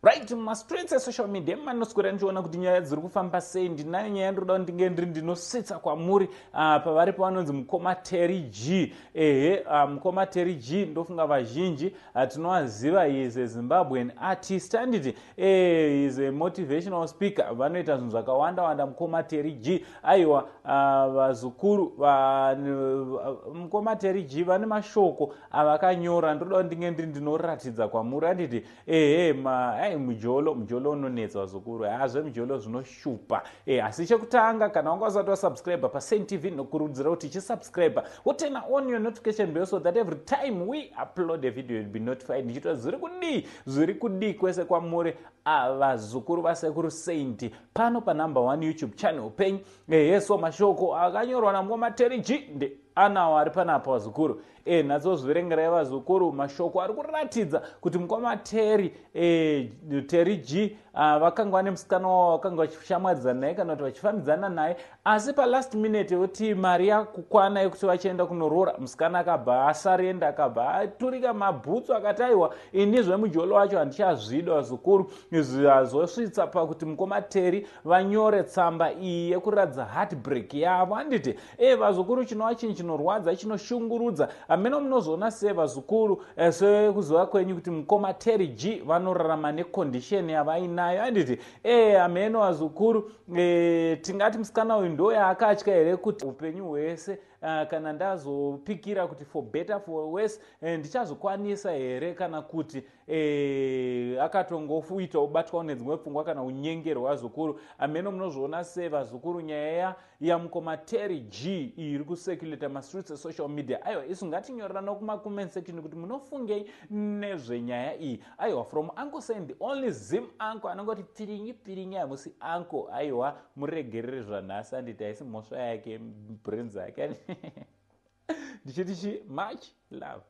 Right, mumastreets esocial media manoswera ndichiona kuti nyaya dziri kufamba sei. Ndinayo nyaya ndinoda kuti ndinge ndiri ndinosvitsa kwamuri. Pavari pavanonzi mukoma Terry G. Ehe, mukoma Terry G, ndofunga vazhinji tinovaziva. He is a Zimbabwean artist, anditi? He is a motivational speaker. Vanoita zvinhu zvakawanda wanda mukoma Terry G. Aiwa, vazukuru, mukoma Terry G vane mashoko avakanyora, ndoda kuti ndinge ndiri ndinoratidza kwamuri, anditi? Ehe, ai, mujolo, mujolo unonetsa, vazukuru. Hazve mujolo zvinoshupa. Asi chekutanga, kana wanga usati wasubscribe paSaint TV, nokurudzira kuti chisubscribe, woturn on your notification bell so that every time we upload a video, you'll be notified. Ndichitwa zviri kudii, zviri kudii kwese kwamuri, vazukuru vasekuru Saint, pano panumber one YouTube channel penyu. Ehe, so mashoko akanyorwa namukoma Terry G nde anawo ari panapa, vazukuru. Nhatsozviverengerai, vazukuru, mashoko ari kuratidza kuti mukoma Terry G vakanga vane musikana wavo vakanga vachishamwaridzana naye kana kuti vachifambidzana naye, asi palast minute yekuti mari yakukwana yekuti vachienda kunoroora, musikana akabva asarenda, akabva aturika mabhutsu, akati, "Aiwa, ini zvemujolo wacho handichazvida." Vazukuru, izvi hazosvitsa pakuti mukoma Terry vanyore tsamba iyi yekuratidza heartbreak yavo, handiti? Vazukuru, chinova chinhu chinorwadza, chinoshungurudza. Hameno munozoona sei, vazukuru, sekuziva kwenyu kuti mukoma Terry G vanorarama necondition yavainayo, handiti? Hameno, vazukuru, tingati musikana uyu ndo yaakatya here kuti upenyu hwese, kana ndazopikira kuti for better, for worse, ndichazokwanisa here, kana kuti akatongoita ubatwawo nedzimwe pfungwa kana unyengerwa? Vazukuru, hameno munozviona sei, vazukuru, nyaya yamukoma Terry G iri kucirculata mastreets esocial media? Aiwa, isu ngatinyorerana kumacomment section kuti munofungei nezvenyaya iyi. Aiwa, from Uncle Saint, the only Zim uncle anongoti pirinyi pirinyi, hamusi uncle. Aiwa, muregerere zvanhasi, anditi? Haisi mhosva yake, brains ake. Ndichiti chi much love.